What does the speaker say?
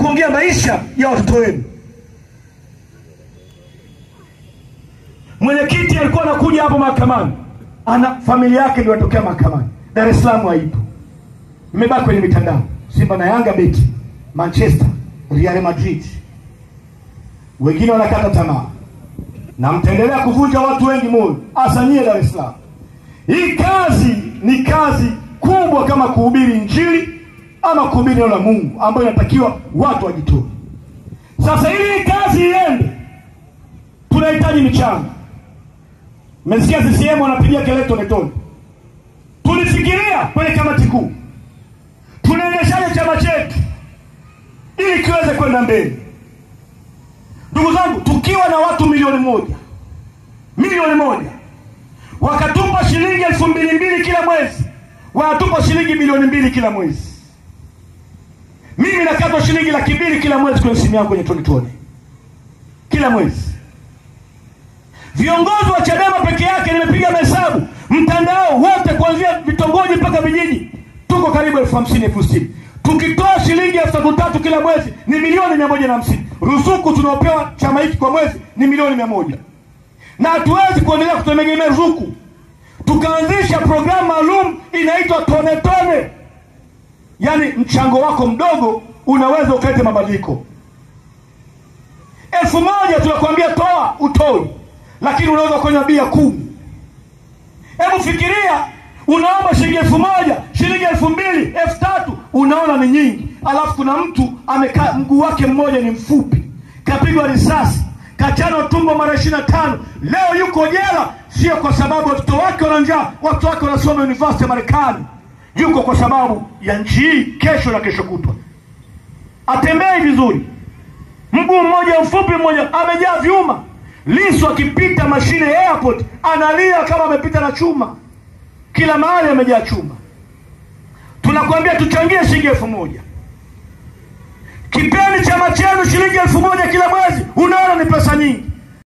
kuongea maisha ya watoto wenu. Mwenyekiti alikuwa anakuja hapo mahakamani, ana familia yake ndio inatokea mahakamani. Dar es Salaam haipo, imebaki kwenye mitandao. Simba na Yanga beti, Manchester, Real Madrid. Wengine wanakata tamaa na mtaendelea kuvunja watu wengi moyo, hasa nyie Dar es Salaam. Hii kazi ni kazi kubwa kama kuhubiri Injili ama kuhubiri neno la Mungu, ambayo inatakiwa watu wajitoe. Sasa ili kazi iende, tunahitaji michango. Mmesikia CCM wanapigia kelele tone tone. Tulifikiria kwenye kamati kuu, tunaendeshaje chama chetu ili kiweze kwenda mbele. Ndugu zangu, tukiwa na watu 1,000,000, 1,000,000 wakatupa shilingi 2,000 kila mwezi, wanatupa shilingi 2,000,000 kila mwezi. Mimi nakatwa shilingi 200,000 kila mwezi kwenye simu yangu kwenye tone tone, kila mwezi. Viongozi wa Chadema peke yake, nimepiga mahesabu, mtandao wote kuanzia vitongoji mpaka vijiji, tuko karibu 50,000, 60,000. Tukitoa shilingi 3,000 kila mwezi ni 150,000,000. Ruzuku tunaopewa chama hiki kwa mwezi ni 100,000,000. Na hatuwezi kuendelea kutegemea ruzuku. Tukaanzisha programu maalum inaitwa tone tone. Yaani mchango wako mdogo unaweza ukaleta mabadiliko. 1,000 tunakwambia toa, utoi, lakini unaweza kunywa bia 10. Hebu fikiria, unaomba shilingi 1,000, shilingi 2,000, 3,000, unaona ni nyingi. Alafu kuna mtu amekaa, mguu wake mmoja ni mfupi, kapigwa risasi, kachanwa tumbo mara 25, leo yuko jela, sio kwa sababu watoto wake wana njaa, watoto wake wanasoma university ya Marekani. Yuko kwa sababu ya nchi hii, kesho na kesho kutwa. Atembei vizuri, mguu mmoja mfupi, mmoja amejaa vyuma. Lissu akipita mashine airport analia kama amepita na chuma. Kila mahali amejaa chuma. Tunakwambia tuchangie shilingi 1,000. Kipeni chama chenu shilingi 1,000 kila mwezi, unaona ni pesa nyingi.